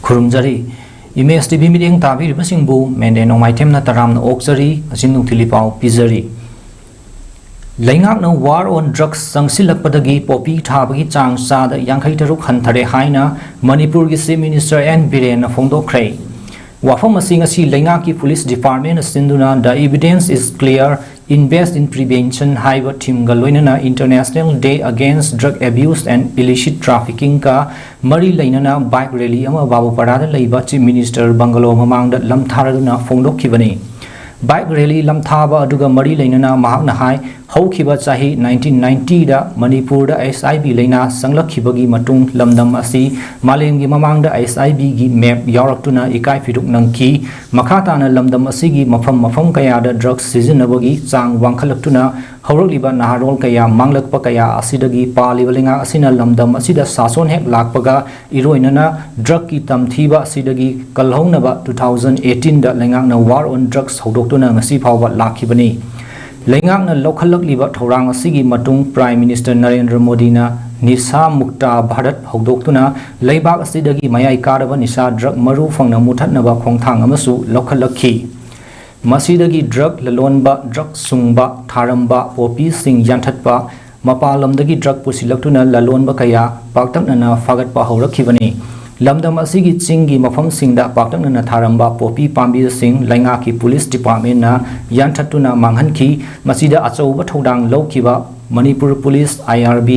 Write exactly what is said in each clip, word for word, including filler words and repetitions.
ꯈꯨꯔꯨꯝꯖꯔꯤ꯫ Image TV ꯃꯤꯠꯌꯦꯡ ꯇꯥꯕꯤꯔꯤꯕꯁꯤꯡꯕꯨ ꯃꯦꯟꯗꯦ ꯅꯣꯡꯃꯥꯏꯊꯦꯝꯅ ꯇꯔꯥꯝꯅ ꯑꯣꯛꯆꯔꯤ꯫ ꯑꯁꯤ ꯅꯨꯡꯊꯤꯜ ꯄꯥꯎ ꯄꯤꯖꯔꯤ꯫ ꯂꯩꯉꯥꯛꯅ War on Drugs ꯆꯪꯁꯤꯜꯂꯛꯄꯗꯒꯤ ꯄꯣꯄꯤ ꯊꯥꯕꯒꯤ ꯆꯥꯡ ꯆꯥꯗ ꯌꯥꯡꯈꯩ ꯇꯔꯨꯛ ꯍꯟꯊꯔꯦ ꯍꯥꯏꯅ ꯃꯅꯤꯄꯨꯔꯒꯤ Chief Minister ꯑꯦꯟ ꯕꯤꯔꯦꯟꯅ ꯐꯣꯡꯗꯣꯛꯈ꯭ꯔꯦ꯫ ꯋꯥꯐꯝ ꯑꯁꯤ ꯉꯁꯤ ꯂꯩꯉꯥꯛꯀꯤ Police Departmentꯅ ꯁꯤꯟꯗꯨꯅ The Evidence is Clear, Invest in Prevention ꯍꯥꯏꯕ themeꯒ ꯂꯣꯏꯅꯅ International Day Against Drug Abuse and Illicit Traffickingꯒ ꯃꯔꯤ ꯂꯩꯅꯅ bike rally ꯑꯃ ꯕꯥꯕꯨꯄꯥꯔꯥꯗ ꯂꯩꯕ Chief Minister Bungalow ꯃꯃꯥꯡꯗ ꯂꯝꯊꯥꯔꯗꯨꯅ ꯐꯣꯡꯗꯣꯛꯈꯤꯕꯅꯤ꯫ Bike rally ꯂꯝꯊꯥꯕ ꯑꯗꯨꯒ ꯃꯔꯤ ꯂꯩꯅꯅ ꯃꯍꯥꯛꯅ ꯍꯥꯏ, ꯍꯧꯈꯤꯕ ꯆꯍꯤ nineteen ninetyꯗ ꯃꯅꯤꯄꯨꯔꯗ HIV ꯂꯩꯅꯥ ꯆꯪꯂꯛꯈꯤꯕꯒꯤ ꯃꯇꯨꯡ ꯂꯝꯗꯝ ꯑꯁꯤ ꯃꯥꯂꯦꯝꯒꯤ ꯃꯃꯥꯡꯗ HIVꯒꯤ map ꯌꯥꯎꯔꯛꯇꯨꯅ ꯏꯀꯥꯏ ꯐꯤꯗꯨꯛ ꯅꯪꯈꯤ꯫ ꯃꯈꯥ ꯇꯥꯅ ꯂꯝꯗꯝ ꯑꯁꯤꯒꯤ ꯃꯐꯝ ꯃꯐꯝ ꯀꯌꯥꯗ drug ꯁꯤꯖꯤꯟꯅꯕꯒꯤ ꯆꯥꯡ ꯋꯥꯡꯈꯠꯂꯛꯇꯨꯅ ꯍꯧꯔꯛꯂꯤꯕ ꯅꯍꯥꯔꯣꯜ ꯀꯌꯥ ꯃꯥꯡꯂꯛꯄ ꯀꯌꯥ ꯑꯁꯤꯗꯒꯤ ꯄꯥꯜꯂꯤꯕ ꯂꯩꯉꯥꯛ ꯑꯁꯤꯅ ꯂꯝꯗꯝ ꯑꯁꯤꯗ ꯁꯥꯁꯣꯟ ꯍꯦꯛ ꯂꯥꯛꯄꯒ ꯏꯔꯣꯏꯅꯅ drugꯀꯤ ꯇꯝꯊꯤꯕ ꯑꯁꯤꯗꯒꯤ ꯀꯜꯍꯧꯅꯕ two thousand eighteenꯗ ꯂꯩꯉꯥꯛꯅ War on Drugs ꯍꯧꯗꯣꯛꯇꯨꯅ ꯉꯁꯤ ꯐꯥꯎꯕ ꯂꯥꯛꯈꯤꯕꯅꯤ꯫ ꯂꯩꯉꯥꯛꯅ ꯂꯧꯈꯠꯂꯛꯂꯤꯕ ꯊꯧꯔꯥꯡ ꯑꯁꯤꯒꯤ ꯃꯇꯨꯡ Prime Minister ꯅꯔꯦꯟꯗ꯭ꯔ ꯃꯣꯗꯤꯅ ꯅꯤꯁꯥ ꯃꯨꯛꯇ ꯚꯥꯔꯠ ꯍꯧꯗꯣꯛꯇꯨꯅ ꯂꯩꯕꯥꯛ ꯑꯁꯤꯗꯒꯤ ꯃꯌꯥꯏ ꯀꯥꯔꯕ ꯅꯤꯁꯥ drug ꯃꯔꯨ ꯐꯪꯅ ꯃꯨꯊꯠꯅꯕ ꯈꯣꯡꯊꯥꯡ ꯑꯃꯁꯨ ꯂꯧꯈꯠꯂꯛꯈꯤ꯫ ꯃꯁꯤꯗꯒꯤ drug ꯂꯂꯣꯟꯕ, drug ꯁꯨꯡꯕ, ꯊꯥꯔꯝꯕ, ꯄꯣꯄꯤꯁꯤꯡ ꯌꯥꯟꯊꯠꯄ, ꯃꯄꯥꯟ ꯂꯝꯗꯒꯤ drug ꯄꯨꯁꯤꯜꯂꯛꯇꯨꯅ ꯂꯂꯣꯟꯕ ꯀꯌꯥ ꯄꯥꯛꯇꯛꯅꯅ ꯐꯥꯒꯠꯄ ꯍꯧꯔꯛꯈꯤꯕꯅꯤ꯫ ꯂꯝꯗꯝ ꯑꯁꯤꯒꯤ ꯆꯤꯡꯒꯤ ꯃꯐꯝꯁꯤꯡꯗ ꯄꯥꯛꯇꯛꯅꯅ ꯊꯥꯔꯝꯕ ꯄꯣꯄꯤ ꯄꯥꯝꯕꯤꯁꯤꯡ ꯂꯩꯉꯥꯛꯀꯤ Police Departmentꯅ ꯌꯥꯟꯊꯠꯇꯨꯅ ꯃꯥꯡꯍꯟꯈꯤ꯫ ꯃꯁꯤꯗ ꯑꯆꯧꯕ ꯊꯧꯗꯥꯡ ꯂꯧꯈꯤꯕ ꯃꯅꯤꯄꯨꯔ Police, IRB,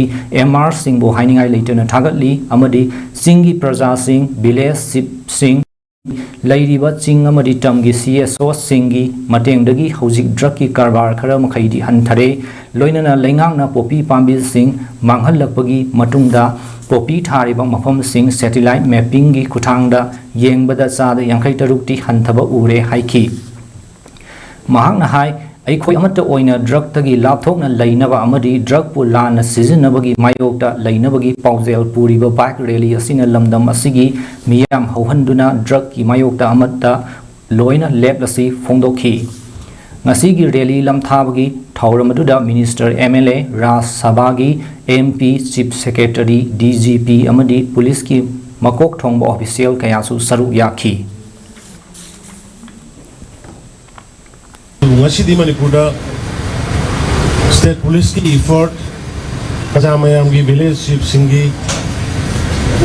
MRꯁꯤꯡꯕꯨ ꯍꯥꯏꯅꯤꯡꯉꯥꯏ ꯂꯩꯇꯅ ꯊꯥꯒꯠꯂꯤ ꯑꯃꯗꯤ ꯆꯤꯡꯒꯤ ꯄ꯭ꯔꯖꯥꯁꯤꯡ, village chiefꯁꯤꯡ, ꯂꯩꯔꯤꯕ ꯆꯤꯡ ꯑꯃꯗꯤ ꯇꯝꯒꯤ CSOꯁꯤꯡꯒꯤ ꯃꯇꯦꯡꯗꯒꯤ ꯍꯧꯖꯤꯛ drugꯀꯤ ꯀꯔꯕꯥꯔ ꯈꯔ ꯃꯈꯩꯗꯤ ꯍꯟꯊꯔꯦ꯫ ꯂꯣꯏꯅꯅ ꯂꯩꯉꯥꯛꯅ ꯄꯣꯄꯤ ꯄꯥꯝꯕꯤꯁꯤꯡ ꯃꯥꯡꯍꯜꯂꯛꯄꯒꯤ ꯃꯇꯨꯡꯗ ꯄꯣꯄꯤ ꯊꯥꯔꯤꯕ ꯃꯐꯝꯁꯤꯡ satellite mappingꯒꯤ ꯈꯨꯠꯊꯥꯡꯗ ꯌꯦꯡꯕꯗ ꯆꯥꯗ ꯌꯥꯡꯈꯩ ꯇꯔꯨꯛꯇꯤ ꯍꯟꯊꯕ ꯎꯔꯦ ꯍꯥꯏꯈꯤ꯫ ꯃꯍꯥꯛꯅ ꯍꯥꯏ, ꯑꯩꯈꯣꯏ ꯑꯃꯠꯇ ꯑꯣꯏꯅ drugꯇꯒꯤ ꯂꯥꯞꯊꯣꯛꯅ ꯂꯩꯅꯕ ꯑꯃꯗꯤ drugꯄꯨ ꯂꯥꯟꯅ ꯁꯤꯖꯤꯟꯅꯕꯒꯤ ꯃꯥꯌꯣꯛꯇ ꯂꯩꯅꯕꯒꯤ ꯄꯥꯎꯖꯦꯜ ꯄꯨꯔꯤꯕ bike rally ꯑꯁꯤꯅ ꯂꯝꯗꯝ ꯑꯁꯤꯒꯤ ꯃꯤꯌꯥꯝ ꯍꯧꯍꯟꯗꯨꯅ drugꯀꯤ ꯃꯥꯌꯣꯛꯇ ꯑꯃꯠꯇ ꯂꯣꯏꯅ ꯂꯦꯞꯂꯁꯤ ꯐꯣꯡꯗꯣꯛꯈꯤ꯫ ꯉꯁꯤꯒꯤ rally ꯂꯝꯊꯥꯕꯒꯤ ꯊꯧꯔꯝ ꯑꯗꯨꯗ Minister, MLA, ꯔꯥꯖ꯭ꯌ ꯁꯚꯥꯒꯤ MP, Chief Secretary, DGP ꯑꯃꯗꯤ Policeꯀꯤ ꯃꯀꯣꯛ ꯊꯣꯡꯕ ꯑꯣꯐꯤꯁꯤꯌꯦꯜ ꯀꯌꯥꯁꯨ ꯁꯔꯨꯛ ꯌꯥꯈꯤ꯫ ꯉꯁꯤꯗꯤ ꯃꯅꯤꯄꯨꯔꯗ ꯁ꯭ꯇꯦꯠ ꯄꯨꯂꯤꯁꯀꯤ ꯏꯐꯔꯠ, ꯄ꯭ꯔꯖꯥ ꯃꯌꯥꯝꯒꯤ, ꯚꯤꯂꯦꯖ ꯆꯤꯐꯁꯤꯡꯒꯤ,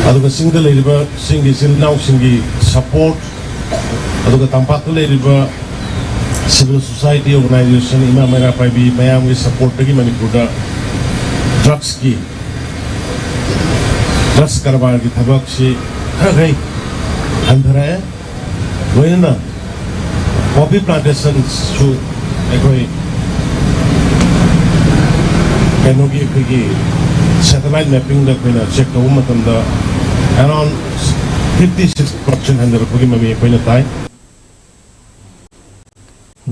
ꯑꯗꯨꯒ ꯆꯤꯡꯗ ꯂꯩꯔꯤꯕ ꯆꯤꯡꯒꯤ ꯏꯆꯤꯜ ꯏꯅꯥꯎꯁꯤꯡꯒꯤ ꯁꯄꯣꯔꯠ, ꯑꯗꯨꯒ ꯇꯝꯄꯥꯛꯇ ꯂꯩꯔꯤꯕ ꯁꯤꯚꯤꯜ ꯁꯣꯁꯥꯏꯇꯤ ꯑꯣꯔꯒꯅꯥꯏꯖꯦꯁꯟ, ꯏꯃꯥ ꯃꯩꯔꯥ ꯄꯥꯏꯕꯤ ꯃꯌꯥꯝꯒꯤ ꯁꯄꯣꯔꯠꯇꯒꯤ ꯃꯅꯤꯄꯨꯔꯗ ꯗ꯭ꯔꯒꯁꯀꯤ, ꯗ꯭ꯔꯒꯁ ꯀꯔꯕꯥꯔꯒꯤ ꯊꯕꯛꯁꯤ ꯈꯔ ꯈꯔ ꯍꯟꯊꯔꯛꯑꯦ꯫ ꯂꯣꯏꯅꯅ ꯄꯣꯄꯤ ꯄ꯭ꯂꯥꯟꯇꯦꯁꯟꯁꯨ ꯑꯩꯈꯣꯏ ꯀꯩꯅꯣꯒꯤ, ꯑꯩꯈꯣꯏꯒꯤ ꯁꯦꯇꯦꯂꯥꯏꯠ ꯃꯦꯞꯄꯤꯡꯗ ꯑꯩꯈꯣꯏꯅ ꯆꯦꯛ ꯇꯧꯕ ꯃꯇꯝꯗ around fifty six percent ꯍꯟꯊꯔꯛꯄꯒꯤ ꯃꯃꯤ ꯑꯩꯈꯣꯏꯅ ꯇꯥꯏ꯫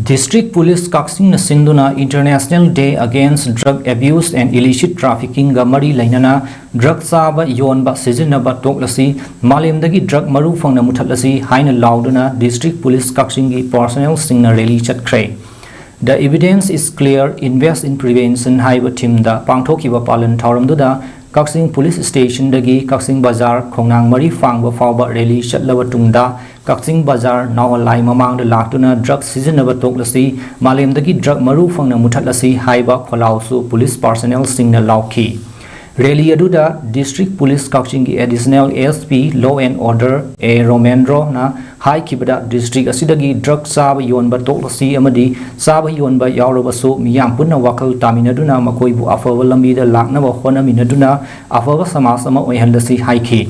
District Police ꯀꯛꯆꯤꯡꯅ ꯁꯤꯟꯗꯨꯅ International Day Against Drug Abuse and Illicit Traffickingꯒ ꯃꯔꯤ ꯂꯩꯅꯅ ꯗ꯭ꯔꯒ ꯆꯥꯕ, ꯌꯣꯟꯕ, ꯁꯤꯖꯤꯟꯅꯕ ꯇꯣꯛꯂꯁꯤ, ꯃꯥꯂꯦꯝꯗꯒꯤ ꯗ꯭ꯔꯒ ꯃꯔꯨ ꯐꯪꯅ ꯃꯨꯊꯠꯂꯁꯤ ꯍꯥꯏꯅ ꯂꯥꯎꯗꯨꯅ District Police ꯀꯛꯆꯤꯡꯒꯤ personnelꯁꯤꯡꯅ rally ꯆꯠꯈ꯭ꯔꯦ꯫ The Evidence is Clear, Invest in Prevention ꯍꯥꯏꯕ themeꯗ ꯄꯥꯡꯊꯣꯛꯈꯤꯕ ꯄꯥꯂꯟ ꯊꯧꯔꯝꯗꯨꯗ ꯀꯛꯆꯤꯡ ꯄꯨꯂꯤꯁ ꯁ꯭ꯇꯦꯁꯟꯗꯒꯤ ꯀꯛꯆꯤꯡ ꯕꯖꯥꯔ ꯈꯣꯡꯅꯥꯡ ꯃꯔꯤ ꯐꯥꯡꯕ ꯐꯥꯎꯕ rally ꯆꯠꯂꯕ ꯇꯨꯡꯗ ꯀꯛꯆꯤꯡ ꯕꯖꯥꯔ ꯅꯥꯎꯍꯜꯂꯥꯏ ꯃꯃꯥꯡꯗ ꯂꯥꯛꯇꯨꯅ ꯗ꯭ꯔꯒ ꯁꯤꯖꯤꯟꯅꯕ ꯇꯣꯛꯂꯁꯤ, ꯃꯥꯂꯦꯝꯗꯒꯤ ꯗ꯭ꯔꯒ ꯃꯔꯨ ꯐꯪꯅ ꯃꯨꯊꯠꯂꯁꯤ ꯍꯥꯏꯕ ꯈꯣꯜꯂꯥꯎꯁꯨ ꯄꯨꯂꯤꯁ personnelꯁꯤꯡꯅ ꯂꯥꯎꯈꯤ꯫ Rally ꯑꯗꯨꯗ District Police ꯀꯛꯆꯤꯡꯒꯤ Additional SP Law and Order A ꯔꯣꯃꯦꯟꯗ꯭ꯔꯣꯅ ꯍꯥꯏꯈꯤꯕꯗ, district ꯑꯁꯤꯗꯒꯤ ꯗ꯭ꯔꯒ ꯆꯥꯕ ꯌꯣꯟꯕ ꯇꯣꯛꯂꯁꯤ ꯑꯃꯗꯤ ꯆꯥꯕ ꯌꯣꯟꯕ ꯌꯥꯎꯔꯕꯁꯨ ꯃꯤꯌꯥꯝ ꯄꯨꯟꯅ ꯋꯥꯈꯜ ꯇꯥꯃꯤꯟꯅꯗꯨꯅ ꯃꯈꯣꯏꯕꯨ ꯑꯐꯕ ꯂꯝꯕꯤꯗ ꯂꯥꯛꯅꯕ ꯍꯣꯠꯅꯃꯤꯟꯅꯗꯨꯅ ꯑꯐꯕ ꯁꯃꯥꯖ ꯑꯃ ꯑꯣꯏꯍꯜꯂꯁꯤ ꯍꯥꯏꯈꯤ꯫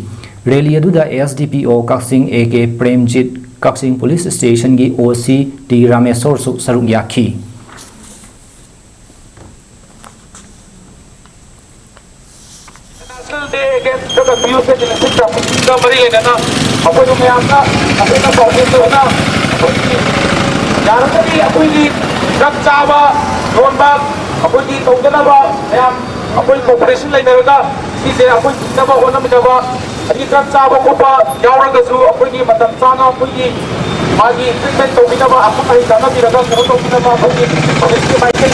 Rally ꯑꯗꯨꯗ SDPO Kakching A K Premjit, Kakching police ꯁ꯭ꯇꯦꯁꯟꯒꯤ OC ꯇꯤ ꯔꯥꯃꯦꯁꯣꯔꯁꯨ ꯁꯔꯨꯛ ꯌꯥꯈꯤ꯫ National Day Against Drug Abuse and Illicit Traffickingꯒ ꯃꯔꯤ ꯂꯩꯅꯅ ꯑꯩꯈꯣꯏꯕꯨ ꯃꯌꯥꯝꯅ ꯑꯩꯈꯣꯏꯅ ꯄꯥꯎꯖꯦꯜ ꯑꯣꯏꯅ ꯑꯩꯈꯣꯏꯒꯤ ꯌꯥꯔꯒꯗꯤ ꯑꯩꯈꯣꯏꯒꯤ ꯗ꯭ꯔꯒ ꯆꯥꯕ, ꯌꯣꯟꯕ ꯑꯩꯈꯣꯏꯒꯤ ꯇꯧꯗꯅꯕ ꯃꯌꯥꯝ ꯑꯩꯈꯣꯏ cooperation ꯂꯩꯅꯔꯒ ꯁꯤꯁꯦ ꯑꯩꯈꯣꯏ ꯊꯤꯡꯅꯕ ꯍꯣꯠꯅꯃꯤꯟꯅꯕ, ꯑꯗꯒꯤ ꯗ꯭ꯔꯒ ꯆꯥꯕ ꯈꯣꯠꯄ ꯌꯥꯎꯔꯒꯁꯨ ꯑꯩꯈꯣꯏꯒꯤ ꯃꯇꯝ ꯆꯥꯅ ꯑꯩꯈꯣꯏꯒꯤ ꯃꯥꯒꯤ treatment ꯇꯧꯕꯤꯅꯕ, ꯑꯈꯪ ꯑꯍꯩ ꯇꯥꯟꯅꯕꯤꯔꯒ ꯀꯩꯅꯣ ꯇꯧꯕꯤꯅꯕ ꯑꯩꯈꯣꯏꯒꯤ ꯄꯨꯂꯤꯁꯀꯤ ꯃꯥꯏꯀꯩ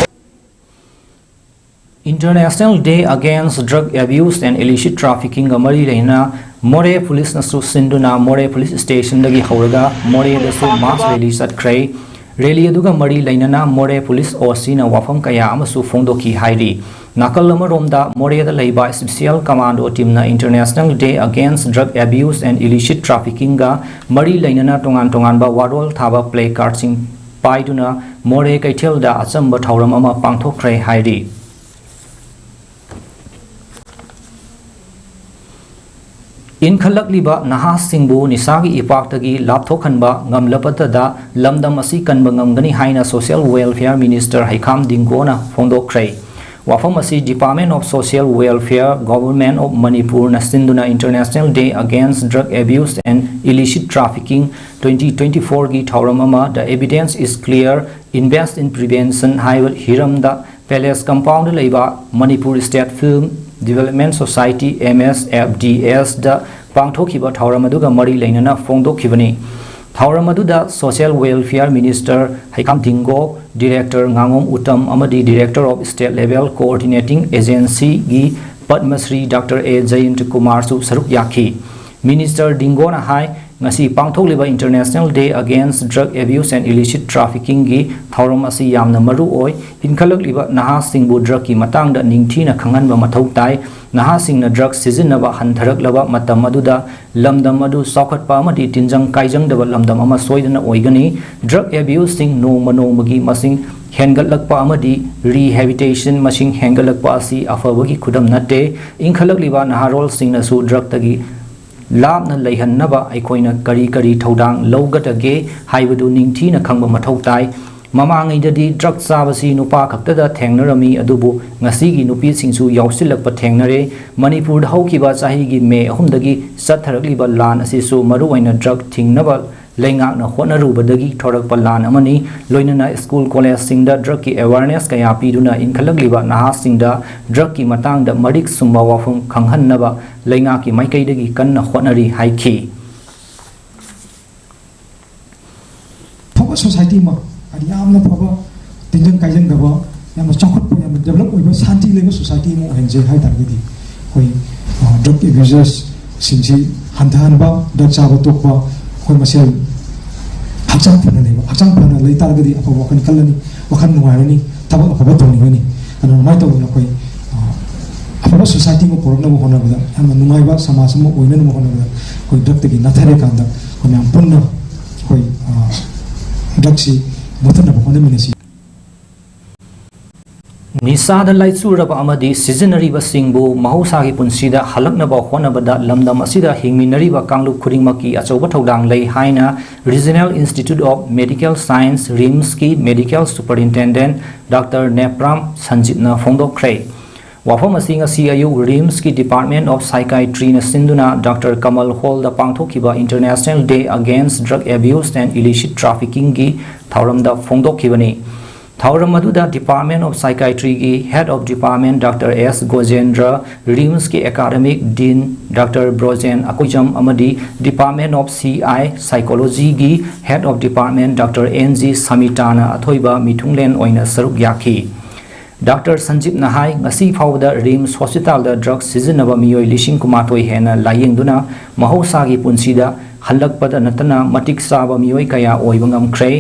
International Day Against Drug Abuse and Illicit Traffickingꯒ ꯃꯔꯤ ꯂꯩꯅꯅ ꯃꯣꯔꯦ ꯄꯨꯂꯤꯁꯅꯁꯨ ꯁꯤꯟꯗꯨꯅ ꯃꯣꯔꯦ ꯄꯨꯂꯤꯁ ꯁ꯭ꯇꯦꯁꯟꯗꯒꯤ ꯍꯧꯔꯒ ꯃꯣꯔꯦꯗꯁꯨ ꯃꯥꯁ ꯔꯦꯂꯤ ꯆꯠꯈ꯭ꯔꯦ꯫ ꯔꯦꯂꯤ ꯑꯗꯨꯒ ꯃꯔꯤ ꯂꯩꯅꯅ ꯃꯣꯔꯦ ꯄꯨꯂꯤꯁ ꯑꯣ ꯁꯤꯅ ꯋꯥꯐꯝ ꯀꯌꯥ ꯑꯃꯁꯨ ꯐꯣꯡꯗꯣꯛꯈꯤ ꯍꯥꯏꯔꯤ꯫ ꯅꯥꯀꯜ ꯑꯃꯔꯣꯝꯗ ꯃꯣꯔꯦꯗ ꯂꯩꯕ ꯁ꯭ꯄꯤꯁꯤꯌꯦꯜ ꯀꯃꯥꯟꯗꯣ ꯇꯤꯝꯅ International Day Against Drug Abuse and Illicit Traffickingꯒ ꯃꯔꯤ ꯂꯩꯅꯅ ꯇꯣꯉꯥꯟ ꯇꯣꯉꯥꯟꯕ ꯋꯥꯔꯣꯜ ꯊꯥꯕ ꯄ꯭ꯂꯦ ꯀꯥꯔꯗꯁꯤꯡ ꯄꯥꯏꯗꯨꯅ ꯃꯣꯔꯦ ꯀꯩꯊꯦꯜꯗ ꯑꯆꯝꯕ ꯊꯧꯔꯝ ꯑꯃ ꯄꯥꯡꯊꯣꯛꯈ꯭ꯔꯦ ꯍꯥꯏꯔꯤ꯫ ꯏꯟꯈꯠꯂꯛꯂꯤꯕ ꯅꯍꯥꯁꯤꯡꯕꯨ ꯅꯤꯁꯥꯒꯤ ꯏꯄꯥꯛꯇꯒꯤ ꯂꯥꯞꯊꯣꯛꯍꯟꯕ ꯉꯝꯂꯕꯇꯗ ꯂꯝꯗꯝ ꯑꯁꯤ ꯀꯟꯕ ꯉꯝꯒꯅꯤ ꯍꯥꯏꯅ Social Welfare Minister ꯍꯩꯈꯥꯝ ꯗꯤꯡꯒꯣꯅ ꯐꯣꯡꯗꯣꯛꯈ꯭ꯔꯦ꯫ ꯋꯥꯐꯝ ꯑꯁꯤ Department of Social Welfare, Government of Manipurꯅ ꯁꯤꯟꯗꯨꯅ International Day Against Drug Abuse and Illicit Trafficking twenty twenty-fourꯒꯤ ꯊꯧꯔꯝ ꯑꯃ The Evidence is Clear, Invest in Prevention ꯍꯥꯏꯕ ꯍꯤꯔꯝꯗ ꯄꯦꯂꯦꯁ ꯀꯝꯄꯥꯎꯟꯗ ꯂꯩꯕ Manipur state film development society, M S F D Sꯗ ꯄꯥꯡꯊꯣꯛꯈꯤꯕ ꯊꯧꯔꯝ ꯑꯗꯨꯒ ꯃꯔꯤ ꯂꯩꯅꯅ ꯐꯣꯡꯗꯣꯛꯈꯤꯕꯅꯤ꯫ ꯊꯧꯔꯝ ꯑꯗꯨꯗ Social Welfare Minister ꯍꯩꯈꯥꯝ ꯗꯤꯡꯒꯣ, Director ꯉꯥꯉꯣꯝ Uttam ꯑꯃꯗꯤ Director of State Level Coordinating Agencyꯒꯤ Padma Shri Doctor A ꯖꯌꯟꯇ ꯀꯨꯃꯥꯔꯁꯨ ꯁꯔꯨꯛ ꯌꯥꯈꯤ꯫ Minister ꯗꯤꯡꯒꯣꯅ ꯍꯥꯏ, ꯉꯁꯤ ꯄꯥꯡꯊꯣꯛꯂꯤꯕ International Day Against Drug Abuse and Illicit Traffickingꯒꯤ ꯊꯧꯔꯝ ꯑꯁꯤ ꯌꯥꯝꯅ ꯃꯔꯨ ꯑꯣꯏ꯫ ꯏꯟꯈꯠꯂꯛꯂꯤꯕ ꯅꯍꯥꯁꯤꯡꯕꯨ ꯗ꯭ꯔꯒꯀꯤ ꯃꯇꯥꯡꯗ ꯅꯤꯡꯊꯤꯅ ꯈꯪꯍꯟꯕ ꯃꯊꯧ ꯇꯥꯏ꯫ ꯅꯍꯥꯁꯤꯡꯅ ꯗ꯭ꯔꯒ ꯁꯤꯖꯤꯟꯅꯕ ꯍꯟꯊꯔꯛꯂꯕ ꯃꯇꯝ ꯑꯗꯨꯗ ꯂꯝꯗꯝ ꯑꯗꯨ ꯆꯥꯎꯈꯠꯄ ꯑꯃꯗꯤ ꯇꯤꯟꯖꯪ ꯀꯥꯏꯖꯪꯗꯕ ꯂꯝꯗꯝ ꯑꯃ ꯁꯣꯏꯗꯅ ꯑꯣꯏꯒꯅꯤ꯫ ꯗ꯭ꯔꯒ ꯑꯦꯕ꯭ꯌꯨꯁꯁꯤꯡ ꯅꯣꯡꯃ ꯅꯣꯡꯃꯒꯤ ꯃꯁꯤꯡ ꯍꯦꯟꯒꯠꯂꯛꯄ ꯑꯃꯗꯤ ꯔꯤꯍꯦꯕꯤꯇꯦꯁꯟ ꯃꯁꯤꯡ ꯍꯦꯟꯒꯠꯂꯛꯄ ꯑꯁꯤ ꯑꯐꯕꯒꯤ ꯈꯨꯗꯝ ꯅꯠꯇꯦ꯫ ꯏꯟꯈꯠꯂꯛꯂꯤꯕ ꯅꯍꯥꯔꯣꯜꯁꯤꯡꯅꯁꯨ ꯗ꯭ꯔꯒꯇꯒꯤ ꯂꯥꯞꯅ ꯂꯩꯍꯟꯅꯕ ꯑꯩꯈꯣꯏꯅ ꯀꯔꯤ ꯀꯔꯤ ꯊꯧꯗꯥꯡ ꯂꯧꯒꯗꯒꯦ ꯍꯥꯏꯕꯗꯨ ꯅꯤꯡꯊꯤꯅ ꯈꯪꯕ ꯃꯊꯧ ꯇꯥꯏ꯫ ꯃꯃꯥꯡꯉꯩꯗꯗꯤ ꯗ꯭ꯔꯒ ꯆꯥꯕꯁꯤ ꯅꯨꯄꯥ ꯈꯛꯇꯗ ꯊꯦꯡꯅꯔꯝꯃꯤ, ꯑꯗꯨꯕꯨ ꯉꯁꯤꯒꯤ ꯅꯨꯄꯤꯁꯤꯡꯁꯨ ꯌꯥꯎꯁꯤꯜꯂꯛꯄ ꯊꯦꯡꯅꯔꯦ꯫ ꯃꯅꯤꯄꯨꯔꯗ ꯍꯧꯈꯤꯕ ꯆꯍꯤꯒꯤ ꯃꯦ ꯑꯍꯨꯝꯗꯒꯤ ꯆꯠꯊꯔꯛꯂꯤꯕ ꯂꯥꯟ ꯑꯁꯤꯁꯨ ꯃꯔꯨꯑꯣꯏꯅ ꯗ꯭ꯔꯒ ꯊꯤꯡꯅꯕ ꯂꯩꯉꯥꯛꯅ ꯍꯣꯠꯅꯔꯨꯕꯗꯒꯤ ꯊꯣꯔꯛꯄ ꯂꯥꯟ ꯑꯃꯅꯤ꯫ ꯂꯣꯏꯅꯅ ꯁ꯭ꯀꯨꯜ ꯀꯣꯂꯦꯖꯁꯤꯡꯗ ꯗ꯭ꯔꯒꯀꯤ ꯑꯦꯋꯥꯔꯅꯦꯁ ꯀꯌꯥ ꯄꯤꯗꯨꯅ ꯏꯟꯈꯠꯂꯛꯂꯤꯕ ꯅꯍꯥꯁꯤꯡꯗ ꯗ꯭ꯔꯒꯀꯤ ꯃꯇꯥꯡꯗ ꯃꯔꯤꯛ ꯆꯨꯝꯕ ꯋꯥꯐꯝ ꯈꯪꯍꯟꯅꯕ ꯂꯩꯉꯥꯛꯀꯤ ꯃꯥꯏꯀꯩꯗꯒꯤ ꯀꯟꯅ ꯍꯣꯠꯅꯔꯤ ꯍꯥꯏꯈꯤ꯫ ꯑꯐꯕ ꯁꯣꯁꯥꯏꯇꯤ ꯑꯃ, ꯍꯥꯏꯗꯤ ꯌꯥꯝꯅ ꯐꯕ, ꯇꯤꯟꯖꯪ ꯀꯥꯏꯖꯪꯗꯕ, ꯌꯥꯝꯅ ꯆꯥꯎꯈꯠꯄ, ꯌꯥꯝꯅ ꯗꯦꯕꯂꯞ ꯑꯣꯏꯕ, ꯁꯥꯟꯇꯤ ꯂꯩꯕ ꯁꯣꯁꯥꯏꯇꯤ ꯑꯃ ꯑꯣꯏꯍꯟꯁꯦ ꯍꯥꯏ ꯇꯥꯔꯒꯗꯤ, ꯑꯩꯈꯣꯏ ꯗ꯭ꯔꯒ ꯑꯦꯕ꯭ꯌꯨꯖꯔꯁꯁꯤꯡꯁꯤ ꯍꯟꯊꯍꯟꯕ, ꯗ꯭ꯔꯒ ꯆꯥꯕ ꯇꯣꯛꯄ, ꯑꯩꯈꯣꯏ ꯃꯁꯦꯜ ꯍꯛꯆꯥꯡ ꯐꯅ ꯂꯩꯕ, ꯍꯛꯆꯥꯡ ꯐꯅ ꯂꯩ ꯇꯥꯔꯒꯗꯤ ꯑꯐꯕ ꯋꯥꯈꯜ ꯈꯜꯂꯅꯤ, ꯋꯥꯈꯜ ꯅꯨꯡꯉꯥꯏꯔꯅꯤ, ꯊꯕꯛ ꯑꯐꯕ ꯇꯧꯅꯤꯡꯒꯅꯤ꯫ ꯑꯗꯨꯅ ꯑꯗꯨꯃꯥꯏꯅ ꯇꯧꯗꯅ ꯑꯩꯈꯣꯏ, ꯑ, ꯑꯐꯕ ꯁꯣꯁꯥꯏꯇꯤ ꯑꯃ ꯄꯨꯔꯛꯅꯕ ꯍꯣꯠꯅꯕꯗ, ꯌꯥꯝꯅ ꯅꯨꯡꯉꯥꯏꯕ ꯁꯃꯥꯖ ꯑꯃ ꯑꯣꯏꯅꯅꯕ ꯍꯣꯠꯅꯕꯗ, ꯑꯩꯈꯣꯏ ꯗ꯭ꯔꯒꯇꯒꯤ ꯅꯥꯊꯩꯔꯀꯥꯟꯗ ꯑꯩꯈꯣꯏ ꯃꯌꯥꯝ ꯄꯨꯟꯅ ꯑꯩꯈꯣꯏ, ꯑ, ꯗ꯭ꯔꯒꯁꯤ ꯃꯨꯊꯠꯅꯕ ꯍꯣꯠꯅꯃꯤꯟꯅꯁꯤ꯫ ꯅꯤꯁꯥꯗ ꯂꯥꯏꯆꯨꯔꯕ ꯑꯃꯗꯤ ꯁꯤꯖꯤꯟꯅꯔꯤꯕꯁꯤꯡꯕꯨ ꯃꯍꯧꯁꯥꯒꯤ ꯄꯨꯟꯁꯤꯗ ꯍꯜꯂꯛꯅꯕ ꯍꯣꯠꯅꯕꯗ ꯂꯝꯗꯝ ꯑꯁꯤꯗ ꯍꯤꯡꯃꯤꯟꯅꯔꯤꯕ ꯀꯥꯡꯂꯨꯞ ꯈꯨꯗꯤꯡꯃꯛꯀꯤ ꯑꯆꯧꯕ ꯊꯧꯗꯥꯡ ꯂꯩ ꯍꯥꯏꯅ Regional Institute of Medical Science, ꯔꯤꯝꯁꯀꯤ Medical Superintendent Doctor ꯅꯦꯄ꯭ꯔꯥꯝ ꯁꯟꯖꯤꯠꯅ ꯐꯣꯡꯗꯣꯛꯈ꯭ꯔꯦ꯫ ꯋꯥꯐꯝ ꯑꯁꯤ ꯉꯁꯤ ꯑꯌꯨꯛ ꯔꯤꯝꯁꯀꯤ Department of Psychiatryꯅ ꯁꯤꯟꯗꯨꯅ ꯗꯥꯛꯇꯔ ꯀꯃꯜ ꯍꯣꯜꯗ ꯄꯥꯡꯊꯣꯛꯈꯤꯕ International Day Against Drug Abuse and Illicit Traffickingꯒꯤ ꯊꯧꯔꯝꯗ ꯐꯣꯡꯗꯣꯛꯈꯤꯕꯅꯤ꯫ ꯊꯧꯔꯝ ꯑꯗꯨꯗ Department of Psychiatryꯒꯤ Head of Department doctor S Gojendra, ꯔꯤꯝꯁꯀꯤ Academic Dean doctor Brojen Akoijam ꯑꯃꯗꯤ Department of C I Psychologyꯒꯤ Head of Department doctor N G ꯁꯃꯤꯇꯥꯅ ꯑꯊꯣꯏꯕ ꯃꯤꯊꯨꯡꯂꯦꯟ ꯑꯣꯏꯅ ꯁꯔꯨꯛ ꯌꯥꯈꯤ꯫ ꯗꯥꯛꯇꯔ ꯁꯟꯖꯤꯞꯅ ꯍꯥꯏ, ꯉꯁꯤ ꯐꯥꯎꯕꯗ ꯔꯤꯝꯁ ꯍꯣꯁꯄꯤꯇꯥꯜꯗ ꯗ꯭ꯔꯒ ꯁꯤꯖꯤꯟꯅꯕ ꯃꯤꯑꯣꯏ ꯂꯤꯁꯤꯡ ꯀꯨꯟꯃꯥꯊꯣꯏ ꯍꯦꯟꯅ ꯂꯥꯌꯦꯡꯗꯨꯅ ꯃꯍꯧꯁꯥꯒꯤ ꯄꯨꯟꯁꯤꯗ ꯍꯜꯂꯛꯄꯗ ꯅꯠꯇꯅ ꯃꯇꯤꯛ ꯆꯥꯕ ꯃꯤꯑꯣꯏ ꯀꯌꯥ ꯑꯣꯏꯕ ꯉꯝꯈ꯭ꯔꯦ꯫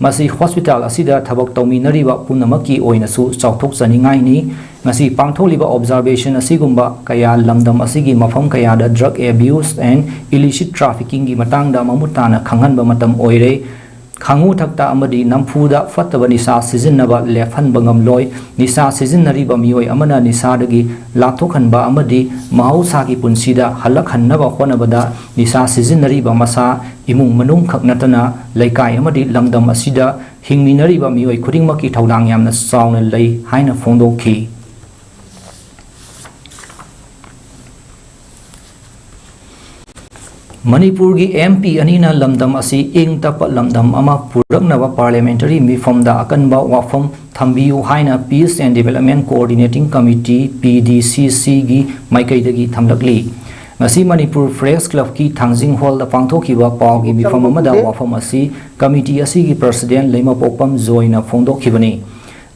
ꯃꯁꯤ ꯍꯣꯁꯄꯤꯇꯥꯜ ꯑꯁꯤꯗ ꯊꯕꯛ ꯇꯧꯃꯤꯟꯅꯔꯤꯕ ꯄꯨꯝꯅꯃꯛꯀꯤ ꯑꯣꯏꯅꯁꯨ ꯆꯥꯎꯊꯣꯛꯆꯅꯤꯡꯉꯥꯏꯅꯤ꯫ ꯉꯁꯤ ꯄꯥꯡꯊꯣꯛꯂꯤꯕ observation ꯑꯁꯤꯒꯨꯝꯕ ꯀꯌꯥ ꯂꯝꯗꯝ ꯑꯁꯤꯒꯤ ꯃꯐꯝ ꯀꯌꯥꯗ drug abuse and illicit traffickingꯒꯤ ꯃꯇꯥꯡꯗ ꯃꯃꯨꯠ ꯇꯥꯅ ꯈꯪꯍꯟꯕ ꯃꯇꯝ ꯑꯣꯏꯔꯦ꯫ ꯈꯥꯡꯉꯨ ꯊꯛꯇ ꯑꯃꯗꯤ ꯅꯝꯐꯨꯗ ꯐꯠꯇꯕ ꯅꯤꯁꯥ ꯁꯤꯖꯤꯟꯅꯕ ꯂꯦꯞꯍꯟꯕ ꯉꯝꯂꯣꯏ꯫ ꯅꯤꯁꯥ ꯁꯤꯖꯤꯟꯅꯔꯤꯕ ꯃꯤꯑꯣꯏ ꯑꯃꯅ ꯅꯤꯁꯥꯗꯒꯤ ꯂꯥꯞꯊꯣꯛꯍꯟꯕ ꯑꯃꯗꯤ ꯃꯍꯧꯁꯥꯒꯤ ꯄꯨꯟꯁꯤꯗ ꯍꯜꯂꯛꯍꯟꯅꯕ ꯍꯣꯠꯅꯕꯗ ꯅꯤꯁꯥ ꯁꯤꯖꯤꯟꯅꯔꯤꯕ ꯃꯁꯥ, ꯏꯃꯨꯡ ꯃꯅꯨꯡ ꯈꯛ ꯅꯠꯇꯅ ꯂꯩꯀꯥꯏ ꯑꯃꯗꯤ ꯂꯝꯗꯝ ꯑꯁꯤꯗ ꯍꯤꯡꯃꯤꯟꯅꯔꯤꯕ ꯃꯤꯑꯣꯏ ꯈꯨꯗꯤꯡꯃꯛꯀꯤ ꯊꯧꯗꯥꯡ ꯌꯥꯝꯅ ꯆꯥꯎꯅ ꯂꯩ ꯍꯥꯏꯅ ꯐꯣꯡꯗꯣꯛꯈꯤ꯫ ꯃꯅꯤꯄꯨꯔꯒꯤ M P ꯑꯅꯤꯅ ꯂꯝꯗꯝ ꯑꯁꯤ ꯏꯪ ꯇꯞꯄ ꯂꯝꯗꯝ ꯑꯃ ꯄꯨꯔꯛꯅꯕ parliamentary ꯃꯤꯐꯝꯗ ꯑꯀꯟꯕ ꯋꯥꯐꯝ ꯊꯝꯕꯤꯌꯨ ꯍꯥꯏꯅ Peace and Development Coordinating Committee, P D C Cꯒꯤ ꯃꯥꯏꯀꯩꯗꯒꯤ ꯊꯝꯂꯛꯂꯤ꯫ ꯉꯁꯤ ꯃꯅꯤꯄꯨꯔ Press Clubꯀꯤ ꯊꯥꯡꯖꯤꯡ ꯍꯣꯜꯗ ꯄꯥꯡꯊꯣꯛꯈꯤꯕ ꯄꯥꯎꯒꯤ ꯃꯤꯐꯝ ꯑꯃꯗ ꯋꯥꯐꯝ ꯑꯁꯤ committee ꯑꯁꯤꯒꯤ president ꯂꯩꯃꯄꯣꯛꯄꯝ ꯖꯣꯏꯅ ꯐꯣꯡꯗꯣꯛꯈꯤꯕꯅꯤ꯫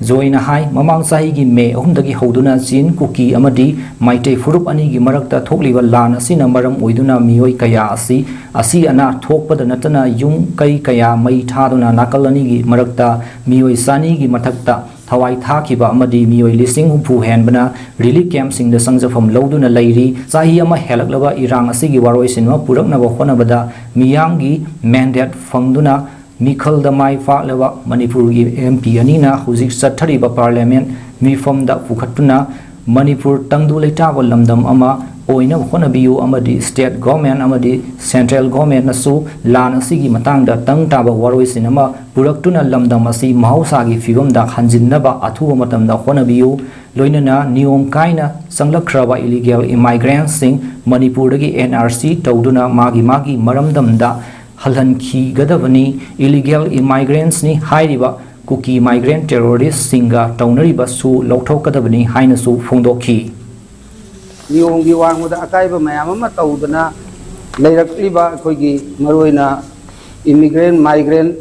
ꯖꯣꯏꯅ ꯍꯥꯏ, ꯃꯃꯥꯡ ꯆꯍꯤꯒꯤ ꯃꯦ ꯑꯍꯨꯝꯗꯒꯤ ꯍꯧꯗꯨꯅ ꯆꯤꯟ ꯀꯨꯀꯤ ꯑꯃꯗꯤ ꯃꯩꯇꯩ ꯐꯨꯔꯨꯞ ꯑꯅꯤꯒꯤ ꯃꯔꯛꯇ ꯊꯣꯛꯂꯤꯕ ꯂꯥꯟ ꯑꯁꯤꯅ ꯃꯔꯝ ꯑꯣꯏꯗꯨꯅ ꯃꯤꯑꯣꯏ ꯀꯌꯥ ꯑꯁꯤ ꯑꯁꯤ ꯑꯅꯥ ꯊꯣꯛꯄꯗ ꯅꯠꯇꯅ ꯌꯨꯝ ꯀꯩ ꯀꯌꯥ ꯃꯩ ꯊꯥꯗꯨꯅ ꯅꯥꯀꯜ ꯑꯅꯤꯒꯤ ꯃꯔꯛꯇ ꯃꯤꯑꯣꯏ ꯆꯅꯤꯒꯤ ꯃꯊꯛꯇ ꯊꯋꯥꯏ ꯊꯥꯈꯤꯕ ꯑꯃꯗꯤ ꯃꯤꯑꯣꯏ ꯂꯤꯁꯤꯡ ꯍꯨꯝꯐꯨ ꯍꯦꯟꯕꯅ ꯔꯤꯂꯤꯐ ꯀꯦꯝꯞꯁꯤꯡꯗ ꯆꯪꯖꯐꯝ ꯂꯧꯗꯨꯅ ꯂꯩꯔꯤ꯫ ꯆꯍꯤ ꯑꯃ ꯍꯦꯜꯂꯛꯂꯕ ꯏꯔꯥꯡ ꯑꯁꯤꯒꯤ ꯋꯥꯔꯣꯏꯁꯤꯟ ꯑꯃ ꯄꯨꯔꯛꯅꯕ ꯍꯣꯠꯅꯕꯗ ꯃꯤꯌꯥꯝꯒꯤ ꯃꯦꯟꯗꯦꯠ ꯐꯪꯗꯨꯅ ꯃꯤꯈꯜꯗ ꯃꯥꯏ ꯄꯥꯛꯂꯕ ꯃꯅꯤꯄꯨꯔꯒꯤ ꯑꯦꯝ ꯄꯤ ꯑꯅꯤꯅ ꯍꯧꯖꯤꯛ ꯆꯠꯊꯔꯤꯕ ꯄꯥꯔꯂꯤꯌꯥꯃꯦꯟꯠ ꯃꯤꯐꯝꯗ ꯄꯨꯈꯠꯇꯨꯅ ꯃꯅꯤꯄꯨꯔ ꯇꯪꯗꯨ ꯂꯩꯇꯥꯕ ꯂꯝꯗꯝ ꯑꯃ ꯑꯣꯏꯅꯕ ꯍꯣꯠꯅꯕꯤꯌꯨ ꯑꯃꯗꯤ ꯁ꯭ꯇꯦꯠ ꯒꯣꯔꯃꯦꯟꯠ ꯑꯃꯗꯤ ꯁꯦꯟꯇ꯭ꯔꯦꯜ ꯒꯣꯔꯃꯦꯟꯠꯅꯁꯨ ꯂꯥꯟ ꯑꯁꯤꯒꯤ ꯃꯇꯥꯡꯗ ꯇꯪ ꯇꯥꯕ ꯋꯥꯔꯣꯏꯁꯤꯟ ꯑꯃ ꯄꯨꯔꯛꯇꯨꯅ ꯂꯝꯗꯝ ꯑꯁꯤ ꯃꯍꯧꯁꯥꯒꯤ ꯐꯤꯕꯝꯗ ꯍꯟꯖꯤꯟꯅꯕ ꯑꯊꯨꯕ ꯃꯇꯝꯗ ꯍꯣꯠꯅꯕꯤꯌꯨ꯫ ꯂꯣꯏꯅꯅ ꯅꯤꯌꯣꯝ ꯀꯥꯏꯅ ꯆꯪꯂꯛꯈ꯭ꯔꯕ ꯏꯂꯤꯒꯦꯜ ꯏꯃꯥꯏꯒ꯭ꯔꯦꯟꯠꯁꯤꯡ ꯃꯅꯤꯄꯨꯔꯗꯒꯤ ꯑꯦꯟ ꯑꯥꯔ ꯁꯤ ꯇꯧꯗꯨꯅ ꯃꯥꯒꯤ ꯃꯥꯒꯤ ꯃꯔꯝꯗꯝꯗ ꯍꯜꯍꯟꯈꯤꯒꯗꯕꯅꯤ꯫ ꯏꯂꯤꯒꯦꯜ ꯏꯃꯥꯏꯒ꯭ꯔꯦꯟꯠꯁꯅꯤ ꯍꯥꯏꯔꯤꯕ ꯀꯨꯀꯤ ꯃꯥꯏꯒ꯭ꯔꯦꯟꯠ ꯇꯦꯔꯣꯔꯤꯁ꯭ꯠꯁꯤꯡꯒ ꯇꯧꯅꯔꯤꯕꯁꯨ ꯂꯧꯊꯣꯛꯀꯗꯕꯅꯤ ꯍꯥꯏꯅꯁꯨ ꯐꯣꯡꯗꯣꯛꯈꯤ꯫ ꯅꯤꯌꯣꯝꯒꯤ ꯋꯥꯡꯃꯗ ꯑꯀꯥꯏꯕ ꯃꯌꯥꯝ ꯑꯃ ꯇꯧꯗꯅ ꯂꯩꯔꯛꯂꯤꯕ ꯑꯩꯈꯣꯏꯒꯤ ꯃꯔꯨꯑꯣꯏꯅ ꯏꯃꯤꯒ꯭ꯔꯦꯟꯠ, ꯃꯥꯏꯒ꯭ꯔꯦꯟꯠ,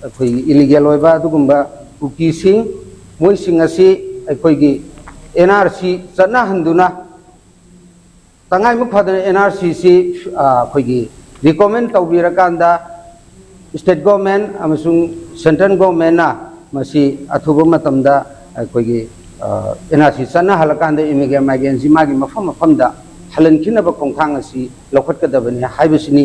ꯑꯩꯈꯣꯏꯒꯤ ꯏꯂꯤꯒꯦꯜ ꯑꯣꯏꯕ ꯑꯗꯨꯒꯨꯝꯕ ꯀꯨꯀꯤꯁꯤꯡ, ꯃꯣꯏꯁꯤꯡ ꯑꯁꯤ ꯑꯩꯈꯣꯏꯒꯤ ꯑꯦꯟ ꯑꯥꯔ ꯁꯤ ꯆꯠꯅꯍꯟꯗꯨꯅ ꯇꯉꯥꯏꯃꯨꯛ ꯐꯗꯅ ꯑꯦꯟ ꯑꯥꯔ ꯁꯤꯁꯤ ꯑꯩꯈꯣꯏꯒꯤ ꯔꯤꯀꯣꯃꯦꯟ ꯇꯧꯕꯤꯔꯀꯥꯟꯗ ꯁ꯭ꯇꯦꯠ ꯒꯣꯔꯃꯦꯟ ꯑꯃꯁꯨꯡ ꯁꯦꯟꯇ꯭ꯔꯦꯜ ꯒꯣꯔꯃꯦꯟꯅ ꯃꯁꯤ ꯑꯊꯨꯕ ꯃꯇꯝꯗ ꯑꯩꯈꯣꯏꯒꯤ ꯑꯦꯟ ꯑꯥꯔ ꯁꯤ ꯆꯠꯅꯍꯜꯂꯀꯥꯟꯗ ꯏꯃꯤꯒ꯭ꯔꯦꯟ ꯃꯥꯏꯒ꯭ꯔꯦꯟꯁꯤ ꯃꯥꯒꯤ ꯃꯐꯝ ꯃꯐꯝꯗ ꯍꯜꯍꯟꯈꯤꯅꯕ ꯈꯣꯡꯊꯥꯡ ꯑꯁꯤ ꯂꯧꯈꯠꯀꯗꯕꯅꯤ ꯍꯥꯏꯕꯁꯤꯅꯤ꯫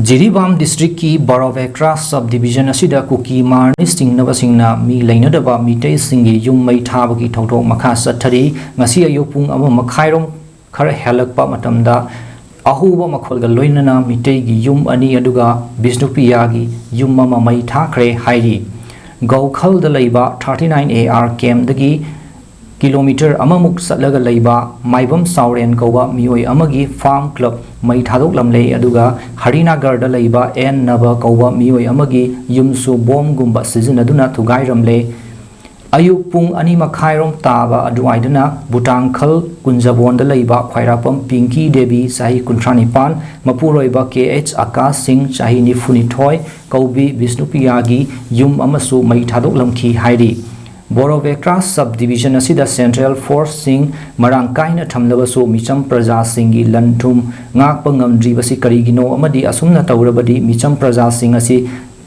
ꯖꯤꯔꯤꯕꯥꯝ ꯗꯤꯁꯇ꯭ꯔꯤꯛꯀꯤ ꯕꯔꯣꯕꯦꯀ꯭ꯔꯥ ꯁꯕ ꯗꯤꯕꯤꯖꯟ ꯑꯁꯤꯗ ꯀꯨꯀꯤ ꯃꯥꯔꯅꯤ ꯆꯤꯡꯅꯕꯁꯤꯡꯅ ꯃꯤ ꯂꯩꯅꯗꯕ ꯃꯤꯇꯩꯁꯤꯡꯒꯤ ꯌꯨꯝ ꯃꯩ ꯊꯥꯕꯒꯤ ꯊꯧꯗꯣꯛ ꯃꯈꯥ ꯆꯠꯊꯔꯤ꯫ ꯉꯁꯤ ꯑꯌꯨꯛ ꯄꯨꯡ ꯑꯃ ꯃꯈꯥꯏꯔꯣꯝ ꯈꯔ ꯍꯦꯜꯂꯛꯄ ꯃꯇꯝꯗ ꯑꯍꯧꯕ ꯃꯈꯣꯜꯒ ꯂꯣꯏꯅꯅ ꯃꯤꯇꯩꯒꯤ ꯌꯨꯝ ꯑꯅꯤ ꯑꯗꯨꯒ ꯕꯤꯁꯅꯨꯄ꯭ꯔꯤꯌꯥꯒꯤ ꯌꯨꯝ ꯑꯃ ꯃꯩ ꯊꯥꯈ꯭ꯔꯦ ꯍꯥꯏꯔꯤ꯫ ꯒꯧꯈꯜꯗ ꯂꯩꯕ ꯊꯥꯔꯇꯤ ꯅꯥꯏꯟ ꯑꯦ ꯑꯥꯔ ꯀꯦꯝꯗꯒꯤ ꯀꯤꯂꯣꯃꯤꯇꯔ ꯑꯃꯃꯨꯛ ꯆꯠꯂꯒ ꯂꯩꯕ ꯃꯥꯏꯕꯝ ꯆꯥꯎꯔꯦꯟ ꯀꯧꯕ ꯃꯤꯑꯣꯏ ꯑꯃꯒꯤ ꯐꯥꯔꯝ ꯀ꯭ꯂꯕ ꯃꯩ ꯊꯥꯗꯣꯛꯂꯝꯂꯦ꯫ ꯑꯗꯨꯒ ꯍꯔꯤꯅꯥꯒꯔꯗ ꯂꯩꯕ ꯑꯦꯟ ꯅꯕ ꯀꯧꯕ ꯃꯤꯑꯣꯏ ꯑꯃꯒꯤ ꯌꯨꯝꯁꯨ ꯕꯣꯝꯒꯨꯝꯕ ꯁꯤꯖꯤꯟꯅꯗꯨꯅ ꯊꯨꯒꯥꯏꯔꯝꯂꯦ꯫ ꯑꯌꯨꯛ ꯄꯨꯡ ꯑꯅꯤ ꯃꯈꯥꯏꯔꯣꯝ ꯇꯥꯕ ꯑꯗꯨꯋꯥꯏꯗꯅ ꯕꯨꯇꯥꯡꯈꯜ ꯀꯨꯟꯖꯕꯣꯟꯗ ꯂꯩꯕ ꯈ꯭ꯋꯥꯏꯔꯥꯛꯄꯝ ꯄꯤꯡꯀꯤ ꯗꯦꯕꯤ, ꯆꯍꯤ ꯀꯨꯟꯊ꯭ꯔꯥ ꯅꯤꯄꯥꯟ, ꯃꯄꯨꯔꯣꯏꯕ ꯀꯦ ꯑꯩꯆ ꯑꯀꯥꯁ ꯁꯤꯡ, ꯆꯍꯤ ꯅꯤꯐꯨ ꯅꯤꯊꯣꯏ, ꯀꯧꯕꯤ ꯕꯤꯁꯅꯨꯄ꯭ꯔꯤꯌꯥꯒꯤ ꯌꯨꯝ ꯑꯃꯁꯨ ꯃꯩ ꯊꯥꯗꯣꯛꯂꯝꯈꯤ ꯍꯥꯏꯔꯤ꯫ ꯕꯣꯔꯣꯕꯦꯀ꯭ꯔꯥ ꯁꯕ ꯗꯤꯕꯤꯖꯟ ꯑꯁꯤꯗ ꯁꯦꯟꯇ꯭ꯔꯦꯜ ꯐꯣꯔꯁꯁꯤꯡ ꯃꯔꯥꯡ ꯀꯥꯏꯅ ꯊꯝꯂꯕꯁꯨ ꯃꯤꯆꯝ ꯄ꯭ꯔꯖꯥꯁꯤꯡꯒꯤ ꯂꯟ ꯊꯨꯝ ꯉꯥꯛꯄ ꯉꯝꯗ꯭ꯔꯤꯕꯁꯤ ꯀꯔꯤꯒꯤꯅꯣ ꯑꯃꯗꯤ ꯑꯁꯨꯝꯅ ꯇꯧꯔꯕꯗꯤ ꯃꯤꯆꯝ ꯄ꯭ꯔꯖꯥꯁꯤꯡ ꯑꯁꯤ